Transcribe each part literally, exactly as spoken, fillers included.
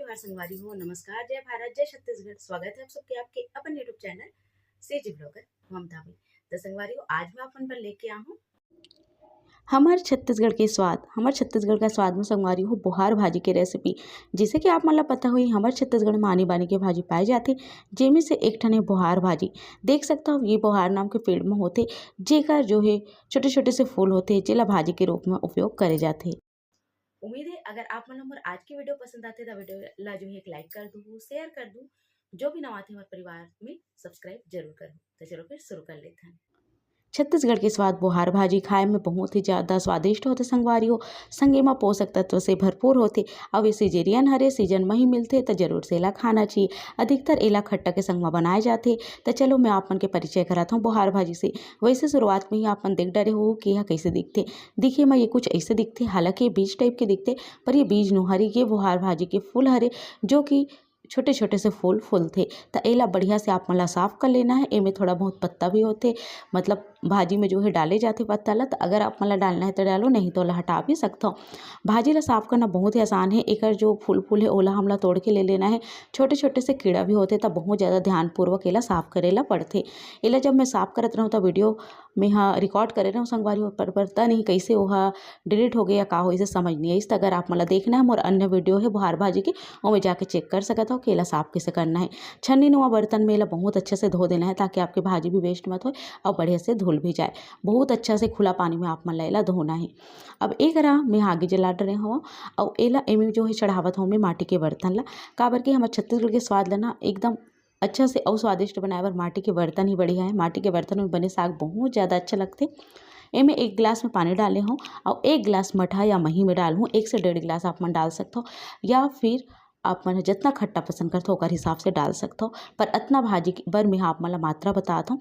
नमस्कार संगवारी हो, नमस्कार, जय भारत, जय छत्तीसगढ़। स्वागत है आप सबके आपके अपन YouTube चैनल सीजी ब्लॉगर ममता में। तो संगवारी हो, आज मैं अपन पर लेके आ हूँ हमर छत्तीसगढ़ के स्वाद, हमर छत्तीसगढ़ का स्वाद में संगवारी हो बोहार भाजी के रेसिपी। जैसे कि आप मन ला पता होही, हमर छत्तीसगढ़ में आनी बानी के भाजी पाए जाथे, जेमे से एक ठन हे बोहार भाजी। देख सकत हो, ये बोहार नाम के पेड़ में होथे, जेकर जो है छोटे छोटे से फूल होथे, जेला भाजी के रूप में उपयोग करे जाथे। उम्मीद है अगर आप मन ला मोर आज की वीडियो पसंद आथे तो वीडियो ला जो है एक लाइक कर दू, शेयर कर दू, जो भी नवा आथे हमारे परिवार में सब्सक्राइब जरूर करूँ। तो चलो फिर शुरू कर लेते हैं। छत्तीसगढ़ के स्वाद बोहार भाजी खाए में बहुत ही ज़्यादा स्वादिष्ट होथे संगवारी हो, संगे म पोषक तत्व से भरपूर होथे। अब ये सीजन हरे, सीजन म ही मिलथे, त जरूर से एला खाना चाहिए। अधिकतर एला खट्टा के संग म बनाए जाथे। त चलो मैं आप मन के परिचय करात हूँ बोहार भाजी से। वैसे शुरुआत में ही आप मन देख डरे हो कि यह कैसे दिखथे। दिखे म ये कुछ ऐसे दिखथे, हालांकि ये बीज टाइप के दिखथे, पर ये बीज नोहरी के बोहार भाजी के फूल हरे, जो कि छोटे छोटे से फूल फूलथे। त एला बढ़िया से आप मन ला साफ कर लेना है। एमे थोड़ा बहुत पत्ता भी होथे, मतलब भाजी में जो है डाले जाथे पत्ता ला। त अगर आप मन ला डालना है तो डालो, नहीं तो ओला हटा भी सकथो। भाजी ला साफ करना बहुत ही आसान है। एकर जो फूल फूल है ओला हमला तोड़ के ले लेना है। छोटे छोटे से कीड़ा भी होथे, त बहुत ज़्यादा ध्यानपूर्वक एला साफ करे ला पड़थे। एला जब मैं साफ करत रहूँ त वीडियो में हा रिकॉर्ड करे रहूँ संगवारी हो, पर पता नहीं कैसे ओहा डिलीट हो गया, का होइस, समझ नहीं आइस। त अगर आप मन ला देखना है, मोर अन्य वीडियो है बोहार भाजी के, ओमे जाके चेक कर सकत हो कि एला साफ कैसे करना है। छन्नी नुमा बर्तन में एला बहुत अच्छा से धो देना है, ताकि आपके भाजी भी वेस्ट मत होए और बढ़िया से धुल भी जाए। बहुत अच्छा से खुला पानी में आप मन ला एला धोना है। अब एकरा मैं आगी जला डरे हूँ और एला एमे जो है चढ़ावत हूँ मैं माटी के बर्तन ला, काबर कि हमर छत्तीसगढ़ के स्वाद ला ना एकदम अच्छा से अउ स्वादिष्ट बनाए बर माटी के बर्तन ही बढ़िया है। माटी के बर्तन में बने साग बहुत ज़्यादा अच्छा लगथे। एमे एक गिलास में पानी डाले हूँ और एक गिलास मठा या मही में डालहूँ। एक से डेढ़ गिलास आप मन डाल सकथो, या फिर आप मन जितना खट्टा पसंद करथो ओकर हिसाब से डाल सकथो। पर अतना भाजी के बर में आप मन ला मात्रा बतात हूँ।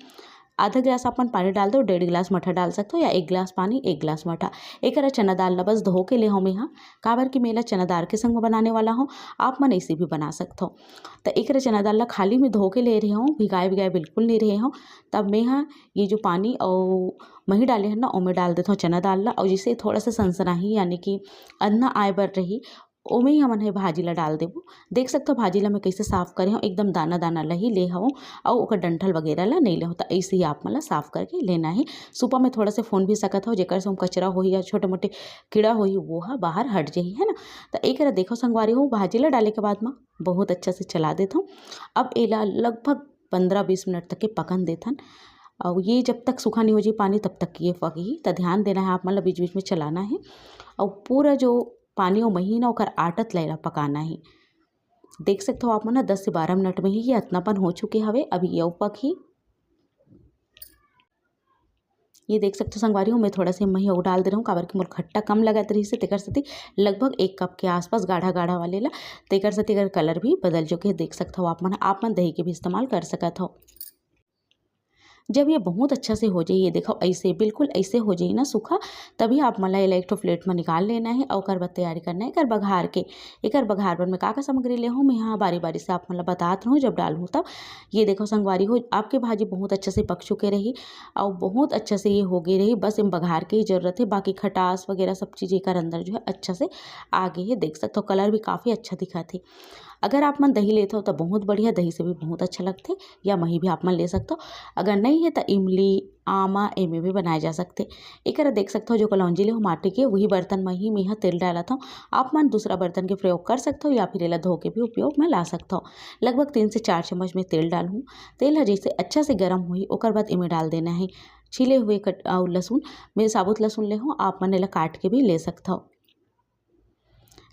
आधा गिलास आप मन पानी डाल दो, डेढ़ गिलास मठा डाल सकथो, या एक गिलास पानी एक गिलास मठा। एकरा चना दाल ला बस धो के ले हूँ मैं हा, काबर कि मैं एला चना दाल के संग में बनाने वाला हूँ। आप मन ऐसे भी बना सकथो। त एकरा चना दाल ला खाली में धो के ले रहे हूँ, भिगाए भिगाए बिल्कुल नहीं रहे हूँ। तब मैं हा ये जो पानी अउ मही डाले हन ना, ओमे डाल देथों चना दाल ला। अउ जैसे थोड़ा सा सनसनाही यानी कि अदना आए बर रही, ओमे ही हमन हे भाजी ला डाल देबो। देख सकथो भाजी ला मैं कैसे साफ करे हूँ, एकदम दाना दाना ला ही ले हूँ अउ ओकर डंठल वगैरह ला नहीं ले हूँ। त ऐसे ही आप मन ला साफ करके लेना है। सुपा में थोड़ा से फोन भी सकत हो, जेकर से ओम कचरा होही या छोटे मोटे कीड़ा होही, वो हा बाहर हट जाही, है ना। त एकरा देखो संगवारी हो, भाजी ला डाले के बाद में बहुत अच्छा से चला देथों। अब एला लगभग पंद्रह बीस मिनट तक के पकन देथन। और ये जब तक सूखा नहीं हो जाए पानी, तब तक ये पकही। त ध्यान देना है आप मन ला, बीच बीच में चलाना है। और पूरा जो पानी और मही ना ओकर आटत ला एला पकाना है। देख सकथो आप मन ह, दस से बारह मिनट में ही ये अतनापन हो चुके हवे। अभी ये पकही। ये देख सकथो संगवारी हो, मैं थोड़ा से मही अउ डाल दे रहा हूँ, काबर कि मोर खट्टा कम लगत रहिस हे, तेकर सेती लगभग एक कप के आसपास गाढ़ा गाढ़ा वाले ला। तेकर सेती एकर कलर भी बदल चुके हे। देख सकथो आप मन, आप मन दही के भी इस्तेमाल कर सकत हो। जब ये बहुत अच्छा से हो जाए, ये देखो ऐसे, बिल्कुल ऐसे हो जाए ना सूखा, तभी आप मन ला एला एक ठो प्लेट में निकाल लेना है और ओकर बाद तैयारी करना है एकर बघार के। एकर बघार बर मैं का का सामग्री ले हूँ, मैं यहाँ बारी बारी से आप मन ला बतात रहूँ, जब डालूँ तब। ये देखो संगवारी हो, आपके भाजी बहुत अच्छा से पक चुके रही और बहुत अच्छा से ये हो गई रही। बस एम बघार के ही जरूरत है, बाकी खटास वगैरह सब चीज़ एकर अंदर जो है अच्छा से आ गई है। देख सकते हो कलर भी काफ़ी अच्छा दिखत हे। अगर आप मन दही लेते हो तो बहुत बढ़िया, दही से भी बहुत अच्छा लगथे, या मही भी आप मन ले सकते हो। अगर नहीं है तो इमली, आमा, एमे भी बनाए जा सकथे। एकरा देख सकथो जो कलौंजी ले हो माटी के, वही बर्तन में ही मैं ह तेल डालत हूँ। आप मन दूसरा बर्तन के प्रयोग कर सकथो या फिर एला धो के भी उपयोग में ला सकथो। लगभग तीन से चार चम्मच में तेल डालहूँ। तेल ह जैसे अच्छा से गर्म होही, ओकर बाद एमे डाल देना है छीले हुए कट अउ लहसुन। मैं साबुत लहसुन ले हूँ, आप मन एला काट के भी ले सकथो।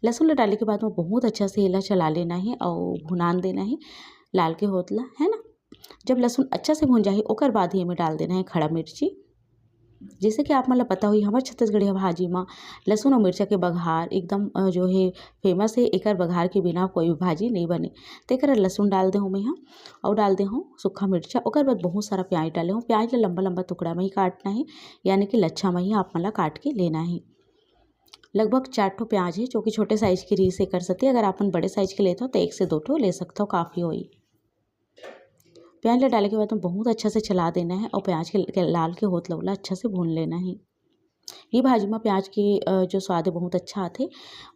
लहसुन ला डाले के बाद में बहुत अच्छा से एला चला लेना है और भुनान देना है लाल के होत ला, है ना। जब लहसुन अच्छा से भुन जाही, ओकर बाद ही एमे डाल देना है खड़ा मिर्ची। जैसे कि आप मन ला पता होही, हमर छत्तीसगढ़िया भाजी मा लहसुन और मिर्चा के बघार एकदम, अ, जो है फेमस है। एकर बघार के बिना कोई भी भाजी नहीं बने। तेकर लहसुन डाल दे हूँ मैं यहाँ और डाल दे हूँ सूखा मिर्चा। ओकर बाद बहुत सारा प्याज डाले हूँ। प्याज ला लंबा लंबा टुकड़ा में ही काटना है, यानी कि लच्छा में ही आप मन ला काट के लेना है। लगभग चार ठो प्याज है, जो कि छोटे साइज के रहिस हे, कर सकते। अगर आप मन बड़े साइज के लेते हो तो एक से दो ठो ले सकते हो, काफ़ी होई। प्याज ला डाले के बाद में बहुत अच्छा से चला देना है और प्याज के, के लाल के होत ला ओला अच्छा से भून लेना है। ये भाजी में प्याज के जो स्वाद है बहुत अच्छा आते।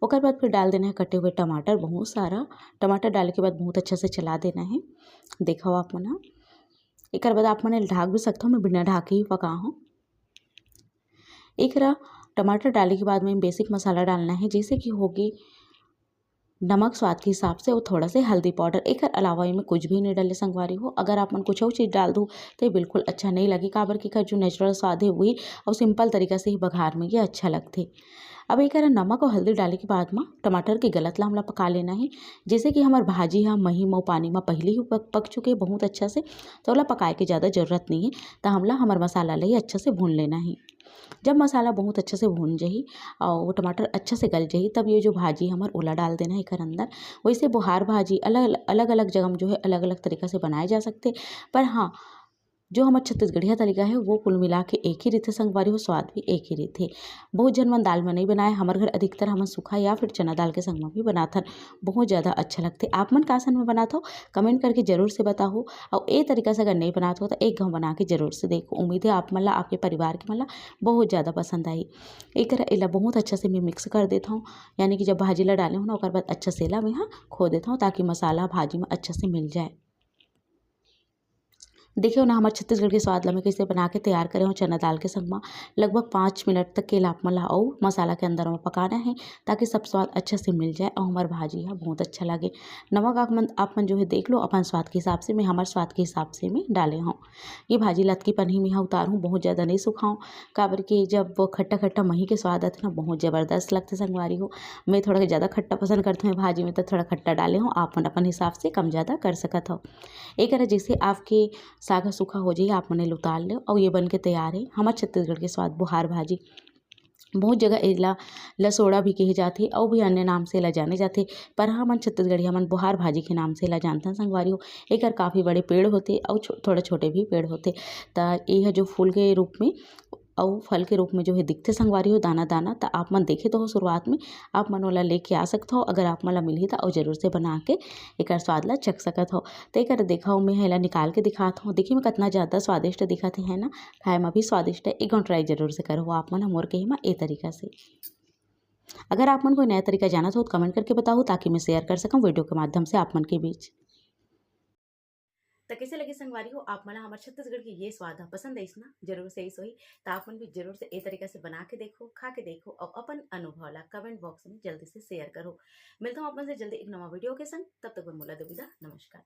ओकर बाद फिर डाल देना है कटे हुए टमाटर, बहुत सारा टमाटर डाले के बाद बहुत अच्छा से चला देना है। देखो आप मन, एक बाद आप मन ढाक भी सकते हो, मैं बिना ढाके ही पका हूँ। एक टमाटर डाले के बाद में बेसिक मसाला डालना है, जैसे कि होगी नमक स्वाद के हिसाब से और थोड़ा से हल्दी पाउडर। एक अलावा इमें कुछ भी नहीं डाले संगवारी हो। अगर आप मन कुछ और चीज़ डाल दो तो ये बिल्कुल अच्छा नहीं लगे, काबर कि जो नेचुरल स्वाद है वही और सिंपल तरीका से ही बघार में ये अच्छा लगते। अब एक नमक और हल्दी डाले के बाद में टमाटर के गलत ला हमला पका लेना है, जैसे कि हमार भाजी हा मही मऊ पानी में पहले ही पक, पक चुके बहुत अच्छा से, तो ओला पकाए के ज़्यादा जरूरत नहीं है। तो हमला हमार मसाला ला ही अच्छा से भून लेना है। जब मसाला बहुत अच्छा से भून जाही और वो टमाटर अच्छा से गल जाही, तब ये जो भाजी हमर ओला डाल देना है एकर अंदर। वैसे बोहार भाजी अलग अलग अलग जगह में जो है अलग अलग तरीका से बनाए जा सकते, पर हाँ, जो हमर छत्तीसगढ़िया तरीका है वो कुल मिला के एक ही रीते संगवारी हो, स्वाद भी एक ही रीते। बहुत झन मन दाल में नहीं बनाए, हमर घर अधिकतर हमन सूखा या फिर चना दाल के संग में भी बनाथन, बहुत ज़्यादा अच्छा लगते। आप मन का सन में बनात हो, कमेंट करके जरूर से बताओ। और ए तरीका से अगर नहीं बनात हो तो एक घाव बना के जरूर से देखो। उम्मीद है आप मन ला, आपके परिवार के मन ला बहुत ज़्यादा पसंद आई। एक एला बहुत अच्छा से मैं मिक्स कर देता हूँ, यानी कि जब भाजी ला डाले हो ना ओकर बाद अच्छा से एला मैं हाँ खो देता हूँ, ताकि मसाला भाजी में अच्छा से मिल जाए। देखियो ना, हमारे छत्तीसगढ़ के स्वाद ला मैं कैसे बना के तैयार करे हूँ चना दाल के संग में। लगभग पाँच मिनट तक के ला आप मन ला अउ मसाला के अंदर में पकाना है, ताकि सब स्वाद अच्छा से मिल जाए और हमार भाजी हा बहुत अच्छा लगे। नमक आप मन, आप मन जो है देख लो अपन स्वाद के हिसाब से, मैं हमार स्वाद के हिसाब से मैं डाले हूँ। ये भाजी लतकी पनही में हा उतार हूँ, बहुत ज़्यादा नहीं सुखाऊँ, काबर के जब वो खट्टा खट्टा मही के स्वाद आथे ना, बहुत ज़बरदस्त लगथे संगवारी हो। मैं थोड़ा ज़्यादा खट्टा पसंद करथों भाजी में, तो थोड़ा खट्टा डाले हूँ, आप मन अपन हिसाब से कम ज़्यादा कर सकत हो। एक जैसे आपके साग सूखा हो जाए, आप मन एला उतार लो। और ये बन के तैयार है हमारे छत्तीसगढ़ के स्वाद बोहार भाजी। बहुत जगह एला लसोड़ा भी कहे जाथे, अउ भी अन्य नाम से एला जाने जाथे, पर हमन छत्तीसगढ़िया मन बोहार भाजी के नाम से एला जानथन संगवारी हो। एकर काफ़ी बड़े पेड़ होथे अउ छो-, थोड़ा छोटे भी पेड़ होथे। त ये ह जो फूल के रूप में अउ फल के रूप में जो है दिखथे संगवारी हो दाना दाना, त आप मन देखे तो हो शुरुआत में, आप मन ओला लेके आ सकत हो। अगर आप मन ला मिलही त अउ जरूर से बना के एकर स्वाद ला चख सकत हो। त एकर देखा, मैं एला निकाल के दिखात हूँ। देखिए मैं कितना ज़्यादा स्वादिष्ट दिखत है ना, खाए में भी स्वादिष्ट है। एक घाव ट्राई जरूर से करो आप मन मोर कहे में ए तरीका से। अगर आप मन कोई नया तरीका जानत हो तो कमेंट करके बताओ, ताकि मैं शेयर कर सकूँ वीडियो के माध्यम से आप मन के बीच। तो कैसे लगे संगवारी हो आप मन ला हमारे छत्तीसगढ़ के ये स्वाद ह पसंद आइस ना, जरूर से आइस होही। तो आप मन भी जरूर से ए तरीका से बना के देखो, खा के देखो और अपन अनुभव ला कमेंट बॉक्स में जल्दी से शेयर करो। मिलता हूँ आप मन से जल्दी एक नवा वीडियो के संग, तब तक बर मोला दो विदा, नमस्कार।